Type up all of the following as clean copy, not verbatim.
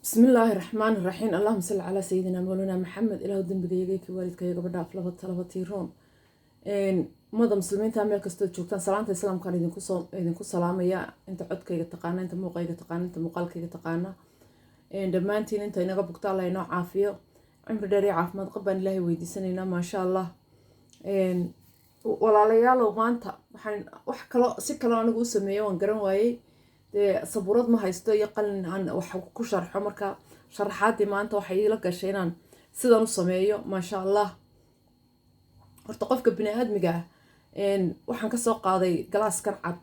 Bismillaahi raxmaani raxiim. Allahuma salli calaa sayidina mawlana Maxamed. Ilaahu dembigayga, kii waalidkayga gabadha af laba talaba tiiroon. Ummada muslimiinta meel kastood joogtaan, salaanta islaamkaan idinkusoo idinku salaamaya. Inta codkayga taqaana, inta muuqayga taqaana, inta muuqaalkayga taqaana, dhammaantiin inta inaga bugta Alla inoo caafiyo. Cimri dheer iyo caafimaad qab baan Ilaahay weydiisanaynaa. Maasha Allah, walaalayaalow, maanta waxaan wax kalo si kaloo anigu u sameeyo waan garan waayey. Dee sabuurad ma haysto iyo qalin aan wax ku sharxo. Marka sharaxaadii maanta waxay iila gashay inaan sidan u sameeyo. Maasha Allah, horta qofka bini aadmiga ah waxaan kasoo qaaday galaaskan cad.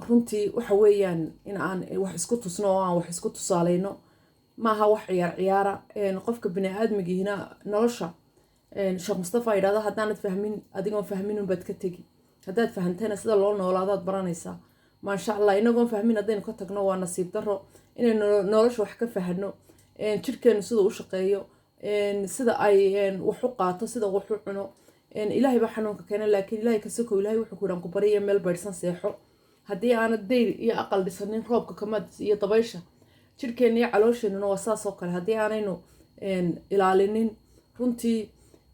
Runtii waxa weeyaan in aan wax isku tusno oo aan wax isku tusaaleyno, maaha wax ciyaar ciyaara. Qofka bini aadmigiina nolosha, Sheekh Mustafa yidhahdo, haddaanad fahmin, adigoon fahmin unbaad ka tegi. Haddaad fahantayna, sida loo noolaadaad baranaysaa. Maasha Allah, inagoon fahmin haddaynu ka tagno waa nasiib daro. Inaynu nolosha wax ka fahno, jirkeenu sida u shaqeeyo, sida ay wax u qaato, sida wax u cuno. Ilaahay baa xanuunka keena, laakiin Ilaahay kasokow, Ilaahay wuxuu ku yidhan ku bariya meel baydhsan seexo. Haddii aanad dayr iyo aqal dhisanin, roobka kamad iyo dabaysha. Jirkeena iyo caloosheenuna waa saas oo kale. Haddii aanaynu ilaalinin, runtii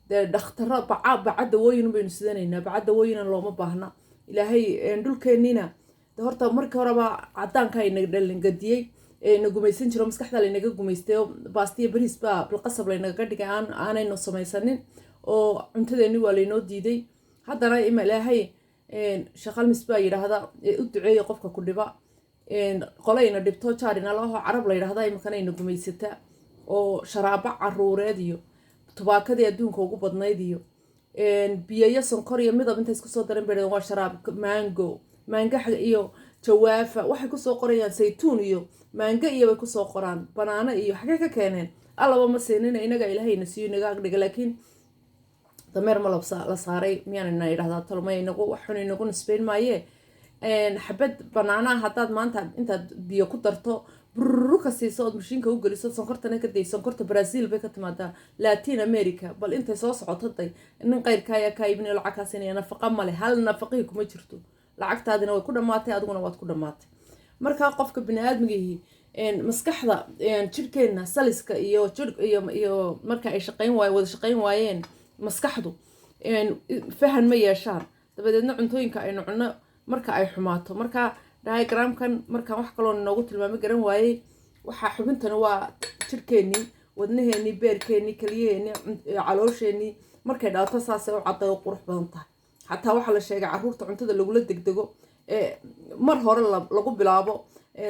dee dhakhtaro baca baca dawooyin baynu sidanaynaa. Baca dawooyina looma baahna. Ilaahay dhulkeeniina horta markii horeba cadaanka ina dhalingadiyey ee na gumaysan jiro, maskaxda laynaga gumaystay oo baastiya bariis baa bilqasab laynagaga dhigay, aan aanaynu samaysanin oo cuntadeeni waa laynoo diiday. Haddana ima Ilaahay, Sheekhalmis baa yidhaahda, u duceeya qofka ku dhiba. Qolayna dhibto jaarina laho Carab la yidhahda imakana ina gumaysata oo sharaabo caruureed iyo tubaakadii adduunka ugu badnayd iyo biyayo sonkor iyo midab intay isku soo daran bay waa sharaab mango, maangaxa iyo jawaafa waxay kusoo qorayaan, saytuun iyo maango iyo bay kusoo qoraan, banaano iyo xagee ka keeneen allaba ma siinina. Inaga Ilaahayna siiyo, inaga agdhiga, laakiin dameer malab la saaray miyaanina yidhahdaa tolmay inagu wax xun inagu nisbeyn maaye. Xabad banaanaha haddaad maanta intaad biyo ku darto bururu ka siiso ood mashiinka u geliso, sonkortana ka day. Sonkorta Brazil bay ka timaadaa, Latin America. Bal intay soo socoto day, nin qayrka ayaa kaa iibinayo, lacag kaa siinaya. Nafaqa male, hal nafaqihii kuma jirto. Lacagtaadina way ku dhammaatay, adiguna waad ku dhammaatay. Markaa qofka bini aadmigihii maskaxda, jirhkeenna saliska iyo jir iyo marka ay shaqayn waay wada shaqayn waayeen, maskaxdu fahan ma yeeshaan. Dabadeedna cuntooyinka aynu cunno marka ay xumaato. Marka diagramkan markaan wax kaloo inoogu tilmaamo garan waayey. Waxaa xubintani waa jirhkeenii, wadnaheenii, beerkeenii, keliyaheenii, caloosheenii. Markay dhalato saasay u cadday oo qurux badan tahay. Xataa waxaa la sheegay caruurta cuntada lagula degdego ee mar hore lagu bilaabo,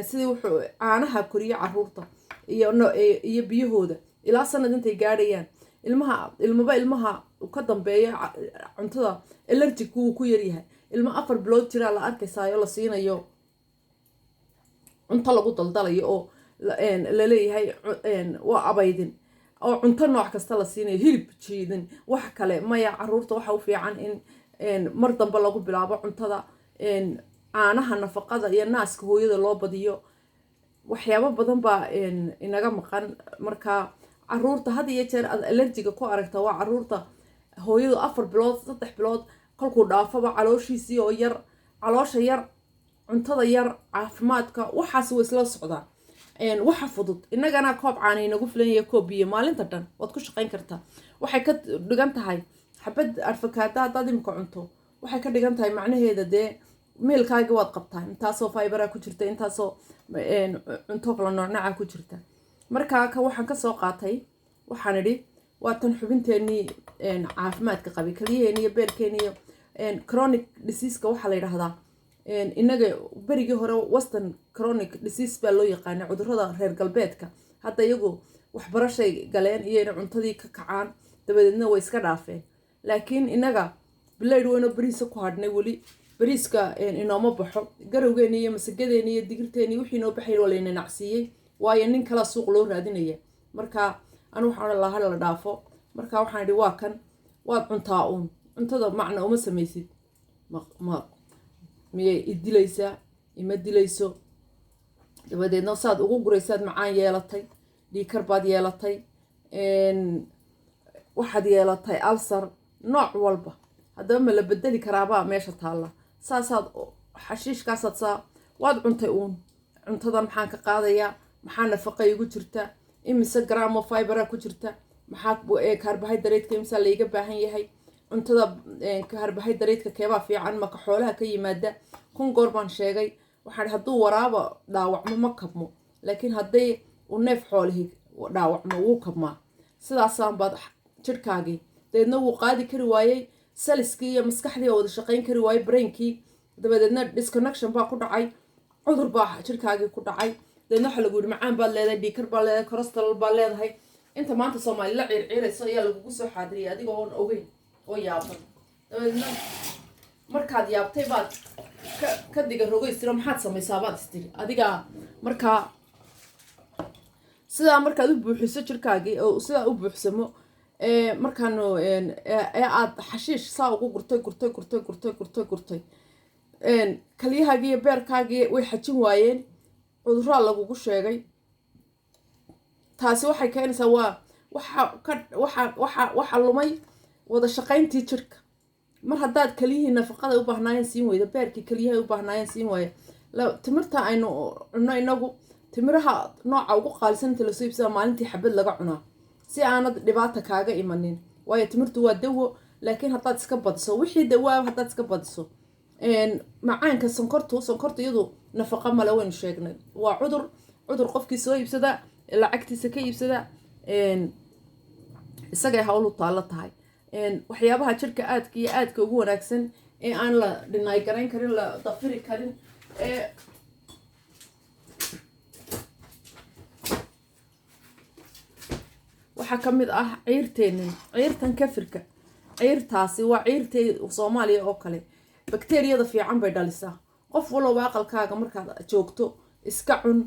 sidii wuxuu caanaha koriyo caruurta iyo biyahooda ilaa sanad intay gaadhayaan. Ilmaha ilmaba ilmaha ka dambeeya cuntada allergic wuu ku yaryahay. Ilmo 4 bilood jiraa la arkaysaayo la siinayo cunto lagu daldalayo oo laleeyahay waa abaydin oo cunto nooc kasta la siinayo, hilib jiidan, wax kale maya. Caruurta waxa u fiican in mar dambe lagu bilaabo cuntada, caanaha nafaqada iyo naaska hooyada loo badiyo. Waxyaabo badan baa inaga maqan. Marka caruurta had iyo jeer aad allergiga ku aragta waa caruurta hooyadu 4 bilood, 3 bilood kolkuu dhaafaba calooshiisii oo yar, caloosha yar, cuntada yar, caafimaadka, waxaas way isla socdaan. Waxa fudud innagana koob caana inagu filan yahay, koob biyo maalinta dhan waad ku shaqayn kartaa. Waxay ka dhigan tahay xabad afakaada haddaad imika cunto, waxay ka dhigan tahay macnaheeda dee meelkaagi waad qabtaa. Intaasoo fibera ku jirta, intaasoo cunto kala noocnooca ku jirta. Marka ka waxaan kasoo qaatay, waxaan idhi waa tan xubinteenii caafimaadka qabay, keliyaheeni iyo beerkeeni iyo chronic diseaseka waxaa la yidhaahdaa. Inaga berigii hore western chronic disease baa loo yaqaanay, cudurada reer galbeedka. Hadda iyagu waxbarashay galeen iyo inay cuntadii ka kacaan, dabadeedna way iska dhaafeen. Laakiin inaga bilaydh weyno bariisa ku hadhnay, weli bariiska inooma baxo. Garowgeeni iyo masagadeeni iyo digirteeni wixii inoo baxay waa layna nacsiiyey, waayo nin kalaa suuq loo raadinaya. Marka anu waxaan odhan lahaa la dhaafo. Marka waxaan idhi waa kan, waad cuntaa uun, cuntada macna uma samaysid. Ma miyay i dilaysaa? Ima dilayso. Dabadeedna saad ugu guraysaad macaan yeelatay, dhiikar baad yeelatay, waxaad yeelatay ulcer nooc walba. Haddaba ma la bedeli karaabaa meesha taalla? Saasaad xashiishkaasaad saa waad cuntay uun. Cuntadan maxaan ka qaadayaa? Maxaa nafaqa igu jirta? Imise gramo fibera ku jirta? Maxaa carbohydrate-ka imisa layga baahan yahay? Cuntada carbohydrate-ka keebaa fiican? Maka xoolaha ka yimaada? Kun goor baan sheegay. Waxaan hadduu waraaba dhaawacmo ma kabmo, laakiin hadday uu neef xoolihi dhaawacmo wuu kabmaa. Sidaasaan baad jidhkaagii dabeedna wuu qaadi kari waayey, cells-kii iyo maskaxdii oo wada shaqayn kari waayey, brainkii. Dabadeedna disconnection baa ku dhacay, cudur baa jidhkaagii ku dhacay. Dabeedna waxaa lagu yidhi macaan baad leedahay, dhiikar baad leedahay, cholesterol baad leedahay. Inta maanta Soomaali la ciirciirayso ayaa lagugu soo xaadiriyay adigoo oon ogeyn oo yaaban. Dabadeedna markaad yaabtay baad ka diga rogaystiro, maxaad samaysaa baad istiri adigaa. Markaa sidaa markaad u buuxiso jirkaagii oo sidaa u buuxsamo, markaanu ee aad xashiish saa ugu gurtay, gurtay, gurtay, gurtay, gurtay, gurtay, kalyahaagii iyo beerkaagii way xajin waayeen, cuduraa lagugu sheegay. Taasi waxay keenaysaa waa waxa ka waxa waxa waxa lumay wada shaqayntii jirka. Mar haddaad kaliyihii nafaqada u baahnaayeen siin weyda, beerkii kaliyaha u baahnaayeen siin waaya. Timirta aynu cunno inagu, timiraha nooca ugu qaalisan inta lasoo iibsada maalintii xabad laga cunaa si aanad dhibaata kaaga imanin, waayo timirtu waa dawo. Laakiin haddaad iska badiso wixii dawaa, haddaad iska badiso macaanka, sonkortu iyadu nafaqa male, waynu sheegnay, waa cudur. Cudur qofkii soo iibsada, lacagtiisa ka iibsada, isagay hawlu taallo tahay. Waxyaabaha jirka aadka iyo aadka ugu wanaagsan ee aan la deny garayn karin, la dafiri karin, ee waxaa ka mid ah ciirteennan, ciirtan kafirka. Ciirtaasi waa ciirtee Soomaaliya oo kale, bakteriyada fiican bay dhalisaa. Qof walowba aqalkaaga markaad joogto iska cun.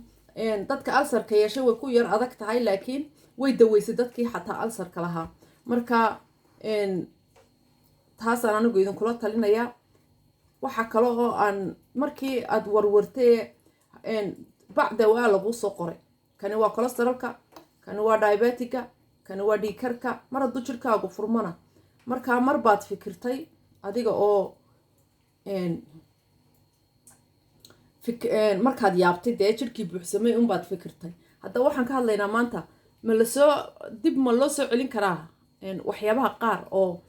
Dadka ulcerka yeeshay way ku yar adag tahay, laakiin way daweysay dadkii xataa ulcerka lahaa. Marka taasaan anigu idinkula talinayaa. Waxaa kale oo aan markii aad warwartay, bacda waa laguu soo qoray: kani waa cholesterolka, kani waa diabeticga, kani waa dhiigkarka. Mar hadduu jirkaagu furmana, markaa mar baad fikirtay adiga oo markaad yaabtay dee jirkii buuxsamay unbaad fikirtay. Haddaba waxaan ka hadlaynaa maanta: ma lasoo dib ma loo soo celin karaa waxyaabaha qaar oo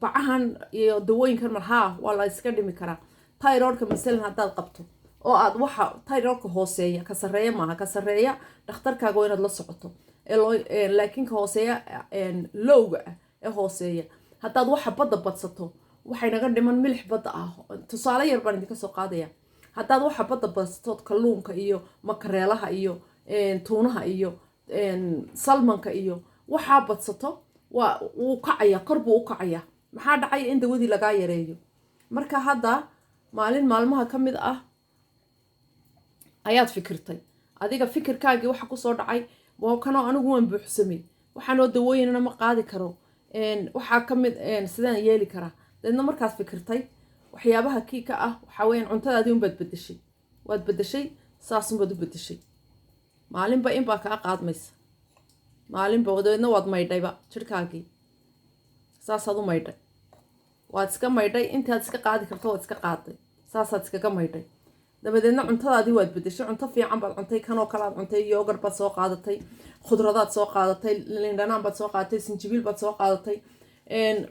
bacahan iyo dawooyinkan? Mar haa, waa la iska dhimi karaa. Thyroidka masalan haddaad qabto oo aad waxa thyroidka hooseeya, ka sarreeya maaha, ka sarreeya dhakhtarkaaga waa inaad la socoto, laakiin ka hooseeya, lowga ah ee hooseeya, haddaad waxa badda badsato, waxay naga dhiman milix badda ah. Tusaale yar baan idinka soo qaadaya. Haddaad waxa badda badsatood, kalluunka iyo makareelaha iyo tuunaha iyo salmonka iyo waxaa badsato, waa wuu kacaya, kor buu u kacaya. Maxaa dhacaya? In dawadii lagaa yareeyo. Marka hadda maalin maalmaha ka mid ah ayaad fikirtay adiga, fikirkaagii waxa kusoo dhacay waa kanoo anigu waan buuxsamay, waxaanoo dawooyinana ma qaadi karo, waxaa ka mid sidaan yeeli karaa? Dabeedna markaad fikirtay, waxyaabaha kii ka ah waxaa weyaan cuntadaadii unbaad bedeshay, waad bedeshay, saasunbaad u bedeshay. Maalinba inbaa kaa qaadmaysa, maalinba. Dabeedna waad maydhayba jirkaagii, saasaad u maydhay, waad iska maydhay intaad iska qaadi karto, waad iska qaaday, saasaad iskaga maydhay. Dabadeedna cuntadaadii waad bedeshay, cunto fiican baad cuntay, kanoo kale aad cuntay, yogurt baad soo qaadatay, khudradaad soo qaadatay, lindhanaan baad soo qaadatay, sinjibiil baad soo qaadatay,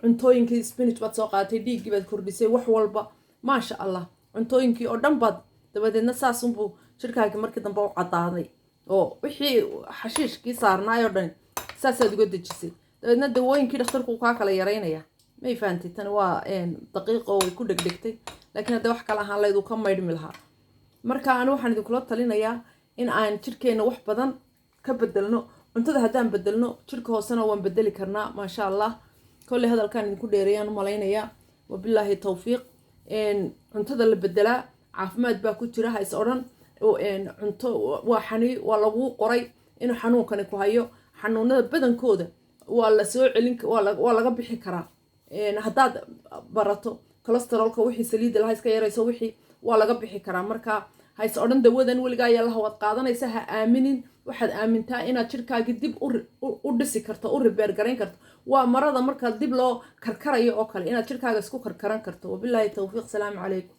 cuntooyinkii spinach baad soo qaadatay, dhiiggii baad kordhisay, wax walba maasha Allah, cuntooyinkii oo dhan baad. Dabadeedna saasunbuu jirkaagii markii dambe u caddaaday oo wixii xashiishkii saarnaay oo dhan saasaad uga dejisay. Dabeedna dawooyinkii dhakhtarku kaa kala yaraynaya. May fahantay? Tani waa daqiiq oo way ku dhegdhegtay, laakiin hadda wax kale ahaan layd uu ka maydhmi lahaa. Marka ani waxaan idinkula talinayaa in aan jirkeena wax badan ka bedelno. Cuntada haddaan bedelno, jirka hoosena waan bedeli karnaa, maasha Allah. Kolley hadalkaan idinku dheereeyaan u malaynayaa. Wabilaahi tawfiiq. Cuntada la bedelaa caafimaad baa ku jira. Ha is odhan cunto waa xani waa laguu qoray inuu xanuunkani ku hayo. Xanuunada badankooda waa la soo celin, waa laga bixi karaa haddaad barato. Cholesterolka, wixii saliidda laha iska yarayso, wixii waa laga bixi karaa. Marka ha is odhan dawadan weligaa yaalaha waad qaadanaysa, ha aaminin. Waxaad aamintaa inaad jirkaagii dib u dhisi karto, u repair garayn karto. Waa marada marka dib loo karkarayo oo kale, inaad jirkaaga isku karkaran karto. Wabilaahi tawfiiq. Salaamu calaykum.